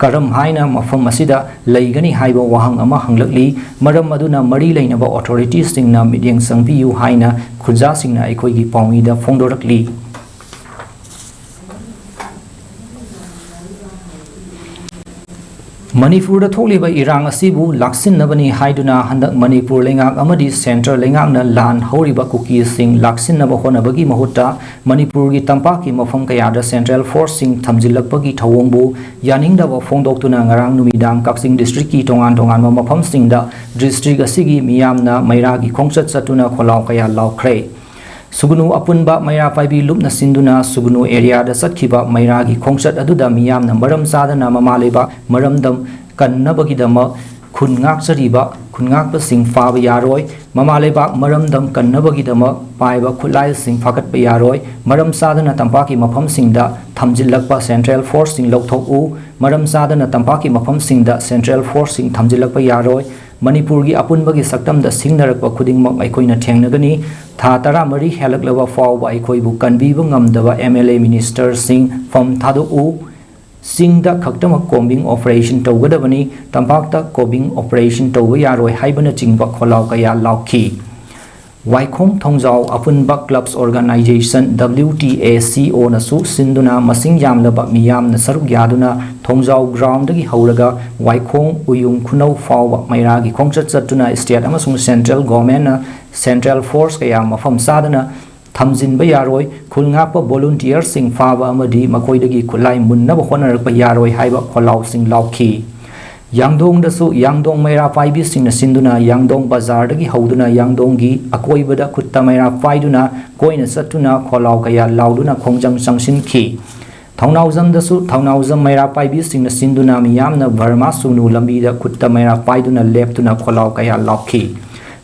ꯀꯔꯝ ꯍꯥꯏꯅ ꯃꯐꯝ ꯑꯁꯤꯗ ꯂꯩꯒꯅꯤ ꯍꯥꯏꯕ ꯋꯥꯍꯪ ꯑꯃ ꯍꯪꯂꯛꯂꯤ꯫ ꯃꯔꯝ ꯑꯗꯨꯅ ꯃꯔꯤ ꯂꯩꯅꯕ ꯑꯣꯊꯣꯔꯤꯇꯤꯁꯁꯤꯡꯅ ꯃꯤꯠꯌꯦꯡ ꯆꯪꯕꯤꯌꯨ ꯍꯥꯏꯅ ꯈꯨꯟꯖꯥꯁꯤꯡꯅ ꯑꯩꯈꯣꯏꯒꯤ ꯄꯥꯎꯃꯤꯗ ꯐꯣꯡꯗꯣꯔꯛꯂꯤ꯫ ꯃꯅꯤꯄꯨꯔꯗ ꯊꯣꯛꯂꯤꯕ ꯏꯔꯥꯡ ꯑꯁꯤꯕꯨ ꯂꯥꯛꯁꯤꯟꯅꯕꯅꯤ ꯍꯥꯏꯗꯨꯅ ꯍꯟꯗꯛ ꯃꯅꯤꯄꯨꯔ ꯂꯩꯉꯥꯛ ꯑꯃꯗꯤ ꯁꯦꯟꯇ꯭ꯔꯦꯜ ꯂꯩꯉꯥꯛꯅ ꯂꯥꯟ ꯍꯧꯔꯤꯕ ꯀꯨꯀꯤꯁꯤꯡ ꯂꯥꯛꯁꯤꯟꯅꯕ ꯍꯣꯠꯅꯕꯒꯤ ꯃꯍꯨꯠꯇ ꯃꯅꯤꯄꯨꯔꯒꯤ ꯇꯝꯄꯥꯛꯀꯤ ꯃꯐꯝ ꯀꯌꯥꯗ ꯁꯦꯟꯇ꯭ꯔꯦꯜ ꯐꯣꯔꯁꯁꯤꯡ ꯊꯝꯖꯤꯜꯂꯛꯄꯒꯤ ꯊꯧꯑꯣꯡꯕꯨ ꯌꯥꯅꯤꯡꯗꯕ ꯐꯣꯡꯗꯣꯛꯇꯨꯅ ꯉꯔꯥꯡ ꯅꯨꯃꯤꯗꯥꯡ ꯀꯛꯆꯤꯡ ꯗꯤꯁꯇ꯭ꯔꯤꯛꯀꯤ ꯇꯣꯉꯥꯟ ꯇꯣꯉꯥꯟꯕ ꯃꯐꯝꯁꯤꯡꯗ ꯗꯤꯁꯇ꯭ꯔꯤꯛ ꯑꯁꯤꯒꯤ ꯃꯤꯌꯥꯝꯅ ꯃꯩꯔꯥꯒꯤ ꯈꯣꯡꯆꯠ ꯆꯠꯇꯨꯅ ꯈꯣꯜꯂꯥꯎ ꯀꯌꯥ ꯂꯥꯎꯈ꯭ꯔꯦ꯫ ꯁꯨꯒꯅꯨ ꯑꯄꯨꯟꯕ ꯃꯩꯔꯥ ꯄꯥꯏꯕꯤ ꯂꯨꯞꯅ ꯁꯤꯟꯗꯨꯅ ꯁꯨꯒꯅꯨ ꯑꯦꯔꯤꯌꯥꯗ ꯆꯠꯈꯤꯕ ꯃꯩꯔꯥꯒꯤ ꯈꯣꯡꯆꯠ ꯑꯗꯨꯗ ꯃꯤꯌꯥꯝꯅ ꯃꯔꯝ ꯆꯥꯗꯅ ꯃꯃꯥ ꯂꯩꯕꯥꯛ ꯃꯔꯝꯗꯝ ꯀꯟꯅꯕꯒꯤꯗꯃꯛ ꯈꯨꯟ ꯉꯥꯛꯆꯔꯤꯕ ꯈꯨꯟꯉꯥꯛꯄꯁꯤꯡ ꯐꯥꯕ ꯌꯥꯔꯣꯏ, ꯃꯃꯥ ꯂꯩꯕꯥꯛ ꯃꯔꯝꯗꯝ ꯀꯟꯅꯕꯒꯤꯗꯃꯛ ꯄꯥꯏꯕ ꯈꯨꯠꯂꯥꯏꯁꯤꯡ ꯐꯥꯒꯠꯄ ꯌꯥꯔꯣꯏ, ꯃꯔꯝ ꯆꯥꯗꯅ ꯇꯝꯄꯥꯛꯀꯤ ꯃꯐꯝꯁꯤꯡꯗ ꯊꯝꯖꯤꯜꯂꯛꯄ ꯁꯦꯟꯇ꯭ꯔꯦꯜ ꯐꯣꯔꯁꯁꯤꯡ ꯂꯧꯊꯣꯛꯎ, ꯃꯔꯝ ꯆꯥꯗꯅ ꯇꯝꯄꯥꯛꯀꯤ ꯃꯐꯝꯁꯤꯡꯗ ꯁꯦꯟꯇ꯭ꯔꯦꯜ ꯐꯣꯔꯁꯁꯤꯡ ꯊꯝꯖꯤꯜꯂꯛꯄ ꯌꯥꯔꯣꯏ, ꯃꯅꯤꯄꯨꯔꯒꯤ ꯑꯄꯨꯟꯕꯒꯤ ꯁꯛꯇꯝꯗ ꯁꯤꯡꯅꯔꯛꯄ ꯈꯨꯗꯤꯡꯃꯛ ꯑꯩꯈꯣꯏꯅ ꯊꯦꯡꯅꯒꯅꯤ꯫ ꯊꯥ ꯇꯔꯥꯃꯔꯤ ꯍꯦꯜꯂꯛꯂꯕ ꯐꯥꯎꯕ ꯑꯩꯈꯣꯏꯕꯨ ꯀꯟꯕꯤꯕ ꯉꯝꯗꯕ ꯑꯦꯝ ꯑꯦꯜ ꯑꯦ ꯃꯤꯅꯤꯁꯇꯔꯁꯤꯡ ꯐꯝ ꯊꯥꯗꯣꯛꯎ꯫ ꯆꯤꯡꯗ ꯈꯛꯇꯃꯛ ꯀꯣꯝꯕꯤꯡ ꯑꯣꯄꯔꯦꯁꯟ ꯇꯧꯒꯗꯕꯅꯤ, ꯇꯝꯄꯥꯛꯇ ꯀꯣꯝꯕꯤꯡ ꯑꯣꯄꯔꯦꯁꯟ ꯇꯧꯕ ꯌꯥꯔꯣꯏ ꯍꯥꯏꯕꯅꯆꯤꯡꯕ ꯈꯣꯜꯂꯥꯎ ꯀꯌꯥ ꯂꯥꯎꯈꯤ꯫ ꯋꯥꯏꯈꯣꯡ ꯊꯣꯡꯖꯥꯎ ꯑꯄꯨꯟꯕ ꯀ꯭ꯂꯕꯁ organisation, W T A C O ꯅꯁꯨ ꯁꯤꯟꯗꯨꯅ ꯃꯁꯤꯡ ꯌꯥꯝꯂꯕ ꯃꯤꯌꯥꯝꯅ ꯁꯔꯨꯛ ꯌꯥꯗꯨꯅ ꯊꯣꯡꯖꯥꯎ ꯒ꯭ꯔꯥꯎꯟꯗꯒꯤ ꯍꯧꯔꯒ ꯋꯥꯏꯈꯣꯡ ꯎꯌꯨꯡ ꯈꯨꯅꯧ ꯐꯥꯎꯕ ꯃꯩꯔꯥꯒꯤ ꯈꯣꯡꯆꯠ ꯆꯠꯇꯨꯅ ꯁ꯭ꯇꯦꯠ ꯑꯃꯁꯨꯡ ꯁꯦꯟꯇ꯭ꯔꯦꯜ ꯒꯣꯔꯃꯦꯟꯅ ꯁꯦꯟꯇ꯭ꯔꯦꯜ ꯐꯣꯔꯁ ꯀꯌꯥ ꯃꯐꯝ ꯆꯥꯗꯅ ꯊꯝꯖꯤꯟꯕ ꯌꯥꯔꯣꯏ, ꯈꯨꯜ ꯉꯥꯛꯄ ꯚꯣꯂꯨꯟꯇꯤꯌꯔꯁꯤꯡ ꯐꯥꯕ ꯑꯃꯗꯤ ꯃꯈꯣꯏꯗꯒꯤ ꯈꯨꯠꯂꯥꯏ ꯃꯨꯟꯅꯕ ꯍꯣꯠꯅꯔꯛꯄ ꯌꯥꯔꯣꯏ ꯍꯥꯏꯕ ꯈꯣꯜꯂꯥꯎꯁꯤꯡ ꯂꯥꯎꯈꯤ꯫ ꯌꯥꯡꯗꯣꯡꯗꯁꯨ ꯌꯥꯡꯗꯣꯡ ꯃꯩꯔꯥ ꯄꯥꯏꯕꯤꯁꯤꯡꯅ ꯁꯤꯟꯗꯨꯅ ꯌꯥꯡꯗꯣꯡ ꯕꯖꯥꯔꯗꯒꯤ ꯍꯧꯗꯨꯅ ꯌꯥꯡꯗꯣꯡꯒꯤ ꯑꯀꯣꯏꯕꯗ ꯈꯨꯠꯇ ꯃꯩꯔꯥ ꯄꯥꯏꯗꯨꯅ ꯀꯣꯏꯅ ꯆꯠꯇꯨꯅ ꯈꯣꯜꯂꯥꯎ ꯀꯌꯥ ꯂꯥꯎꯗꯨꯅ ꯈꯣꯡꯖꯪ ꯆꯪꯁꯤꯟꯈꯤ꯫ ꯊꯧꯅꯥꯎꯖꯝꯗꯁꯨ ꯊꯧꯅꯥꯎꯖꯝ ꯃꯩꯔꯥ ꯄꯥꯏꯕꯤꯁꯤꯡꯅ ꯁꯤꯟꯗꯨꯅ ꯃꯤꯌꯥꯝꯅ ꯕꯔꯃꯥ ꯁꯨꯅꯨ ꯂꯝꯕꯤꯗ ꯈꯨꯠꯇ ꯃꯩꯔꯥ ꯄꯥꯏꯗꯨꯅ ꯂꯦꯞꯇꯨꯅ ꯈꯣꯜꯂꯥꯎ ꯀꯌꯥ ꯂꯥꯎꯈꯤ꯫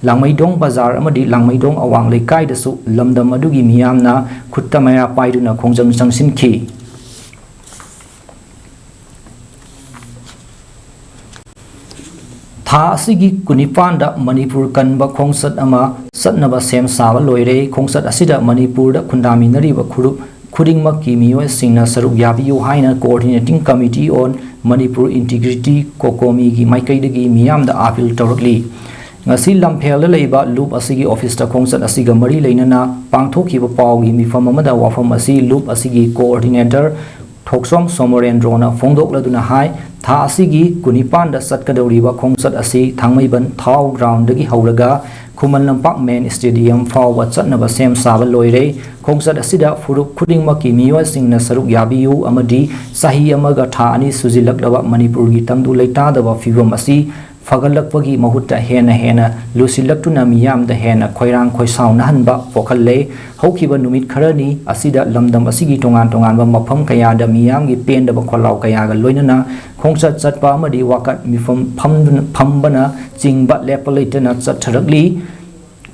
ꯂꯥꯡꯃꯩꯗꯣꯡ ꯕꯖꯥꯔ ꯑꯃꯗꯤ ꯂꯥꯡꯃꯩꯗꯣꯡ ꯑꯋꯥꯡ ꯂꯩꯀꯥꯏꯗꯁꯨ ꯂꯝꯗꯝ ꯑꯗꯨꯒꯤ ꯃꯤꯌꯥꯝꯅ ꯈꯨꯠꯇ ꯃꯩꯔꯥ ꯄꯥꯏꯗꯨꯅ ꯈꯣꯡꯖꯪ ꯆꯪꯁꯤꯟꯈꯤ꯫ ꯊꯥ ꯑꯁꯤꯒꯤ ꯀꯨꯟꯅꯤꯄꯥꯟꯗ ꯃꯅꯤꯄꯨꯔ ꯀꯟꯕ ꯈꯣꯡꯆꯠ ꯑꯃ ꯆꯠꯅꯕ ꯁꯦꯝ ꯁꯥꯕ ꯂꯣꯏꯔꯦ꯫ ꯈꯣꯡꯆꯠ ꯑꯁꯤꯗ ꯃꯅꯤꯄꯨꯔꯗ ꯈꯨꯟꯗꯥꯃꯤꯟꯅꯔꯤꯕ ꯐꯨꯔꯨꯞ ꯈꯨꯗꯤꯡꯃꯛꯀꯤ ꯃꯤꯑꯣꯏꯁꯤꯡꯅ ꯁꯔꯨꯛ ꯌꯥꯕꯤꯌꯨ ꯍꯥꯏꯅ Coordinating Committee on Manipur Integrity, ꯀꯣꯀꯣꯃꯤꯒꯤ ꯃꯥꯏꯀꯩꯗꯒꯤ ꯃꯤꯌꯥꯝꯗ ꯑꯥꯄꯤꯜ ꯇꯧꯔꯛꯂꯤ꯫ ꯉꯁꯤ ꯂꯝꯐꯦꯜꯗ ꯂꯩꯕ ꯂꯨꯞ ꯑꯁꯤꯒꯤ ꯑꯣꯐꯤꯁꯇ ꯈꯣꯡꯆꯠ ꯑꯁꯤꯒ ꯃꯔꯤ ꯂꯩꯅꯅ ꯄꯥꯡꯊꯣꯛꯈꯤꯕ ꯄꯥꯎꯒꯤ ꯃꯤꯐꯝ ꯑꯃꯗ ꯋꯥꯐꯝ ꯑꯁꯤ ꯂꯨꯞ ꯑꯁꯤꯒꯤ Coordinator ꯊꯣꯛꯆꯣꯝ ꯁꯣꯃꯣꯔꯦꯟꯗ꯭ꯔꯣꯅ ꯐꯣꯡꯗꯣꯛꯂꯗꯨꯅ ꯍꯥꯏ, ꯊꯥ ꯑꯁꯤꯒꯤ ꯀꯨꯟꯅꯤꯄꯥꯟꯗ ꯆꯠꯀꯗꯧꯔꯤꯕ ꯈꯣꯡꯆꯠ ꯑꯁꯤ ꯊꯥꯡꯃꯩꯕꯟ ꯊꯥꯎ ꯒ꯭ꯔꯥꯎꯟꯗꯒꯤ ꯍꯧꯔꯒ ꯈꯨꯃꯟ ꯂꯝꯄꯥꯛ ꯃꯦꯟ ꯁ꯭ꯇꯦꯗꯤꯌꯝ ꯐꯥꯎꯕ ꯆꯠꯅꯕ ꯁꯦꯝ ꯁꯥꯕ ꯂꯣꯏꯔꯦ꯫ ꯈꯣꯡꯆꯠ ꯑꯁꯤꯗ ꯐꯨꯔꯨꯞ ꯈꯨꯗꯤꯡꯃꯛꯀꯤ ꯃꯤꯑꯣꯏꯁꯤꯡꯅ ꯁꯔꯨꯛ ꯌꯥꯕꯤꯌꯨ ꯑꯃꯗꯤ ꯆꯍꯤ ꯑꯃꯒ ꯊꯥ ꯑꯅꯤ ꯁꯨꯖꯤꯜꯂꯛꯂꯕ ꯃꯅꯤꯄꯨꯔꯒꯤ ꯇꯪꯗꯨ ꯂꯩꯇꯥꯗꯕ ꯐꯤꯕꯝ ꯑꯁꯤ ꯐꯒꯠꯂꯛꯄꯒꯤ ꯃꯍꯨꯠꯇ ꯍꯦꯟꯅ ꯍꯦꯟꯅ ꯂꯨꯁꯤꯜꯂꯛꯇꯨꯅ ꯃꯤꯌꯥꯝꯗ ꯍꯦꯟꯅ ꯈꯣꯏꯔꯥꯡ ꯈꯣꯏꯁꯥꯎꯅꯍꯟꯕ ꯄꯣꯛꯍꯜꯂꯦ꯫ ꯍꯧꯈꯤꯕ ꯅꯨꯃꯤꯠ ꯈꯔꯅꯤ ꯑꯁꯤꯗ ꯂꯝꯗꯝ ꯑꯁꯤꯒꯤ ꯇꯣꯉꯥꯟ ꯇꯣꯉꯥꯟꯕ ꯃꯐꯝ ꯀꯌꯥꯗ ꯃꯤꯌꯥꯝꯒꯤ ꯄꯦꯟꯗꯕ ꯈꯣꯜꯂꯥꯎ ꯀꯌꯥꯒ ꯂꯣꯏꯅꯅ ꯈꯣꯡꯆꯠ ꯆꯠꯄ ꯑꯃꯗꯤ ꯋꯥꯀꯠ ꯃꯤꯐꯝ ꯐꯝꯗꯨꯅ, ꯐꯝꯕꯅ ꯆꯤꯡꯕ ꯂꯦꯞꯄ ꯂꯩꯇꯅ ꯆꯠꯊꯔꯛꯂꯤ꯫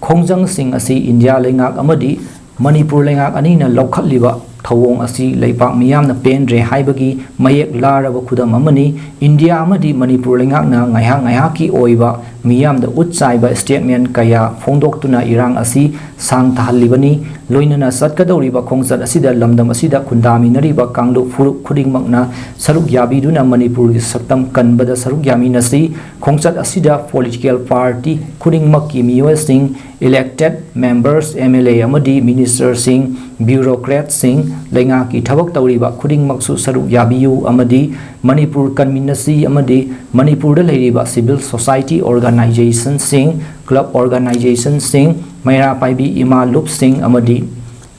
ꯈꯣꯡꯖꯪꯁꯤꯡ ꯑꯁꯤ ꯏꯟꯗꯤꯌꯥ ꯂꯩꯉꯥꯛ ꯑꯃꯗꯤ ꯃꯅꯤꯄꯨꯔ ꯂꯩꯉꯥꯛ ꯑꯅꯤꯅ ꯂꯧꯈꯠꯂꯤꯕ ꯊꯧꯑꯣꯡ ꯑꯁꯤ ꯂꯩꯄꯥꯛ ꯃꯤꯌꯥꯝꯅ ꯄꯦꯟꯗ꯭ꯔꯦ ꯍꯥꯏꯕꯒꯤ ꯃꯌꯦꯛ ꯂꯥꯔꯕ ꯈꯨꯗꯝ ꯑꯃꯅꯤ꯫ ꯏꯟꯗꯤꯌꯥ ꯑꯃꯗꯤ ꯃꯅꯤꯄꯨꯔ ꯂꯩꯉꯥꯛꯅ ꯉꯥꯏꯍꯥꯛ ꯉꯥꯏꯍꯥꯛꯀꯤ ꯑꯣꯏꯕ ꯃꯤꯌꯥꯝꯗ ꯎꯠ ꯆꯥꯏꯕ statement ꯀꯌꯥ ꯐꯣꯡꯗꯣꯛꯇꯨꯅ ꯏꯔꯥꯡ ꯑꯁꯤ ꯁꯥꯡ ꯊꯥꯍꯜꯂꯤꯕꯅꯤ꯫ ꯂꯣꯏꯅꯅ ꯆꯠꯀꯗꯧꯔꯤꯕ ꯈꯣꯡꯆꯠ ꯑꯁꯤꯗ ꯂꯝꯗꯝ ꯑꯁꯤꯗ ꯈꯨꯟꯗꯥꯃꯤꯟꯅꯔꯤꯕ ꯀꯥꯡꯂꯨꯞ ꯐꯨꯔꯨꯞ ꯈꯨꯗꯤꯡꯃꯛꯅ ꯁꯔꯨꯛ ꯌꯥꯕꯤꯗꯨꯅ ꯃꯅꯤꯄꯨꯔꯒꯤ ꯁꯛꯇꯝ ꯀꯟꯕꯗ ꯁꯔꯨꯛ ꯌꯥꯃꯤꯟꯅꯁꯤ꯫ ꯈꯣꯡꯆꯠ ꯑꯁꯤꯗ political party ꯈꯨꯗꯤꯡꯃꯛꯀꯤ ꯃꯤꯑꯣꯏꯁꯤꯡ, elected members, M L A ꯑꯃꯗꯤ ministerꯁꯤꯡ, bureaucratꯁꯤꯡ, ꯂꯩꯉꯥꯛꯀꯤ ꯊꯕꯛ ꯇꯧꯔꯤꯕ ꯈꯨꯗꯤꯡꯃꯛꯁꯨ ꯁꯔꯨꯛ ꯌꯥꯕꯤꯌꯨ ꯑꯃꯗꯤ ꯃꯅꯤꯄꯨꯔ ꯀꯟꯃꯤꯟꯅꯁꯤ ꯑꯃꯗꯤ ꯃꯅꯤꯄꯨꯔꯗ ꯂꯩꯔꯤꯕ civil society organizationꯁꯤꯡ, club organizationꯁꯤꯡ, ꯃꯩꯔꯥ ꯄꯥꯏꯕꯤ ꯏꯃꯥ ꯂꯨꯞꯁꯤꯡ ꯑꯃꯗꯤ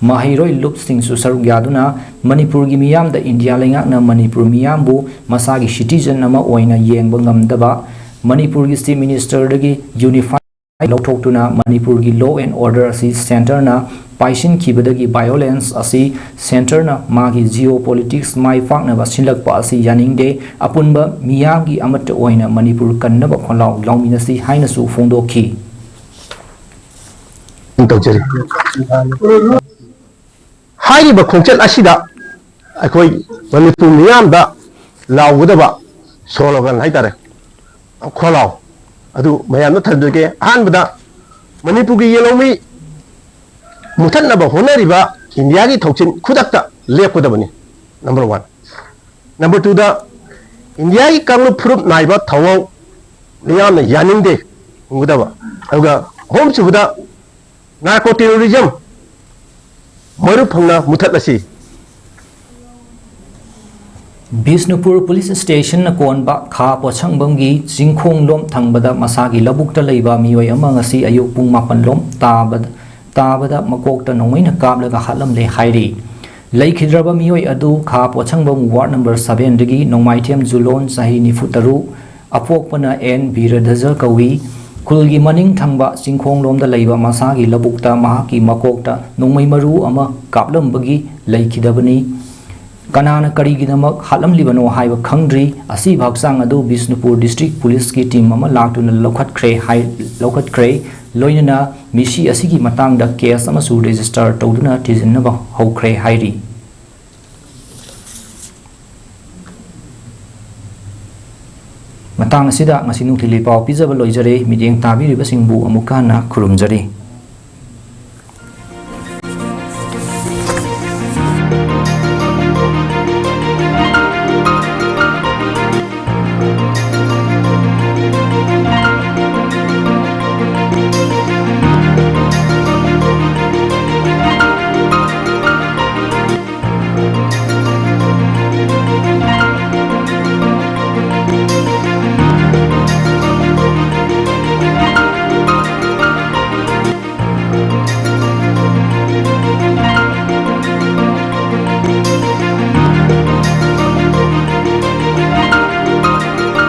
ꯃꯍꯩꯔꯣꯏ ꯂꯨꯞꯁꯤꯡꯁꯨ ꯁꯔꯨꯛ ꯌꯥꯗꯨꯅ ꯃꯅꯤꯄꯨꯔꯒꯤ ꯃꯤꯌꯥꯝꯗ ꯏꯟꯗꯤꯌꯥ ꯂꯩꯉꯥꯛꯅ ꯃꯅꯤꯄꯨꯔ ꯃꯤꯌꯥꯝꯕꯨ ꯃꯁꯥꯒꯤ citizen ꯑꯃ ꯑꯣꯏꯅ ꯌꯦꯡꯕ ꯉꯝꯗꯕ, ꯃꯅꯤꯄꯨꯔꯒꯤ Chief Ministerꯗꯒꯤ unified ꯂꯧꯊꯣꯛꯇꯨꯅ ꯃꯅꯤꯄꯨꯔꯒꯤ law and order ꯑꯁꯤ centreꯅ ꯄꯥꯏꯁꯤꯟꯈꯤꯕꯗꯒꯤ violence ꯑꯁꯤ centreꯅ ꯃꯥꯒꯤ geopolitics ꯃꯥꯏ ꯄꯥꯛꯅꯕ ꯁꯤꯜꯂꯛꯄ ꯑꯁꯤ ꯌꯥꯅꯤꯡꯗꯦ꯫ ꯑꯄꯨꯟꯕ ꯃꯤꯌꯥꯝꯒꯤ ꯑꯃꯠꯇ ꯑꯣꯏꯅ ꯃꯅꯤꯄꯨꯔ ꯀꯟꯅꯕ ꯈꯣꯜꯂꯥꯎ ꯂꯥꯎꯃꯤꯟꯅꯁꯤ ꯍꯥꯏꯅꯁꯨ ꯐꯣꯡꯗꯣꯛꯈꯤ꯫ ꯇꯧꯖꯔꯤ꯫ ꯍꯥꯏꯔꯤꯕ ꯈꯣꯡꯆꯠ ꯑꯁꯤꯗ ꯑꯩꯈꯣꯏ ꯃꯅꯤꯄꯨꯔ ꯃꯤꯌꯥꯝꯗ ꯂꯥꯎꯒꯗꯕ slogan ꯍꯥꯏꯇꯥꯔꯦ, ꯈꯣꯜꯂꯥꯎ ꯑꯗꯨ ꯃꯌꯥꯝꯗ ꯊꯝꯖꯒꯦ꯫ ꯑꯍꯥꯟꯕꯗ, ꯃꯅꯤꯄꯨꯔꯒꯤ ꯌꯦꯜꯍꯧꯃꯤ ꯃꯨꯊꯠꯅꯕ ꯍꯣꯠꯅꯔꯤꯕ ꯏꯟꯗꯤꯌꯥꯒꯤ ꯊꯧꯁꯤꯜ ꯈꯨꯗꯛꯇ ꯂꯦꯞꯀꯗꯕꯅꯤ, number one꯫ Number twoꯗ, ꯏꯟꯗꯤꯌꯥꯒꯤ ꯀꯥꯡꯂꯨꯞ ꯐꯨꯔꯨꯞ ꯅꯥꯏꯕ ꯊꯧꯑꯣꯡ ꯃꯤꯌꯥꯝꯅ ꯌꯥꯅꯤꯡꯗꯦ ꯎꯒꯗꯕ꯫ ꯑꯗꯨꯒ ꯑꯍꯨꯝꯁꯨꯕꯗ, narco terrorism ꯃꯔꯨ ꯐꯪꯅ ꯃꯨꯊꯠꯂꯁꯤ꯫ ꯕꯤꯁꯅꯨꯄꯨꯔ ꯄꯨꯂꯤꯁ ꯁ꯭ꯇꯦꯁꯟꯅ ꯀꯣꯟꯕ ꯈꯥ ꯄꯣꯠꯁꯪꯕꯝꯒꯤ ꯆꯤꯡꯈꯣꯡꯂꯣꯝ ꯊꯪꯕꯗ ꯃꯁꯥꯒꯤ ꯂꯧꯕꯨꯛꯇ ꯂꯩꯕ ꯃꯤꯑꯣꯏ ꯑꯃ ꯉꯁꯤ ꯑꯌꯨꯛ ꯄꯨꯡ ꯃꯥꯄꯟ ꯂꯣꯝ ꯇꯥꯕꯗ, ꯇꯥꯕꯗ ꯃꯀꯣꯛꯇ ꯅꯣꯡꯃꯩꯅ ꯀꯥꯞꯂꯒ ꯍꯥꯠꯂꯝꯂꯦ ꯍꯥꯏꯔꯤ꯫ ꯂꯩꯈꯤꯗ꯭ꯔꯕ ꯃꯤꯑꯣꯏ ꯑꯗꯨ ꯈꯥ ꯄꯣꯠꯁꯪꯕꯝ ward number sevenꯗꯒꯤ ꯅꯣꯡꯃꯥꯏꯊꯦꯝ ꯖꯨꯂꯣꯟ, ꯆꯍꯤ ꯅꯤꯐꯨ ꯇꯔꯨꯛ, ꯑꯄꯣꯛꯄꯅ ꯑꯦꯟ ꯕꯤꯔꯗꯖ ꯀꯧꯏ꯫ ꯈꯨꯜꯒꯤ ꯃꯅꯤꯡ ꯊꯪꯕ ꯆꯤꯡꯈꯣꯡꯂꯣꯝꯗ ꯂꯩꯕ ꯃꯁꯥꯒꯤ ꯂꯧꯕꯨꯛꯇ ꯃꯍꯥꯛꯀꯤ ꯃꯀꯣꯛꯇ ꯅꯣꯡꯃꯩ ꯃꯔꯨ ꯑꯃ ꯀꯥꯞꯂꯝꯕꯒꯤ ꯂꯩꯈꯤꯗꯕꯅꯤ꯫ ꯀꯅꯥꯅ ꯀꯔꯤꯒꯤꯗꯃꯛ ꯍꯥꯠꯂꯝꯂꯤꯕꯅꯣ ꯍꯥꯏꯕ ꯈꯪꯗ꯭ꯔꯤ꯫ ꯑꯁꯤꯕ ꯍꯛꯆꯥꯡ ꯑꯗꯨ ꯕꯤꯁꯅꯨꯄꯨꯔ district policeꯀꯤ team ꯑꯃ ꯂꯥꯛꯇꯨꯅ ꯂꯧꯈꯠꯈ꯭ꯔꯦ ꯍꯥꯏ-, ꯂꯧꯈꯠꯈ꯭ꯔꯦ꯫ ꯂꯣꯏꯅꯅ ꯃꯤꯁꯤ ꯑꯁꯤꯒꯤ ꯃꯇꯥꯡꯗ case ꯑꯃꯁꯨ register ꯇꯧꯗꯨꯅ ꯊꯤꯖꯤꯟꯅꯕ ꯍꯧꯈ꯭ꯔꯦ ꯍꯥꯏꯔꯤ꯫ ꯃꯇꯥꯡ ꯑꯁꯤꯗ ꯉꯁꯤ ꯅꯨꯡꯊꯤꯜꯒꯤ ꯄꯥꯎ ꯄꯤꯖꯕ ꯂꯣꯏꯖꯔꯦ꯫ ꯃꯤꯠꯌꯦꯡ ꯇꯥꯕꯤꯔꯤꯕꯁꯤꯡꯕꯨ ꯑꯃꯨꯛꯀ ꯍꯟꯅ ꯈꯨꯔꯨꯝꯖꯔꯤ꯫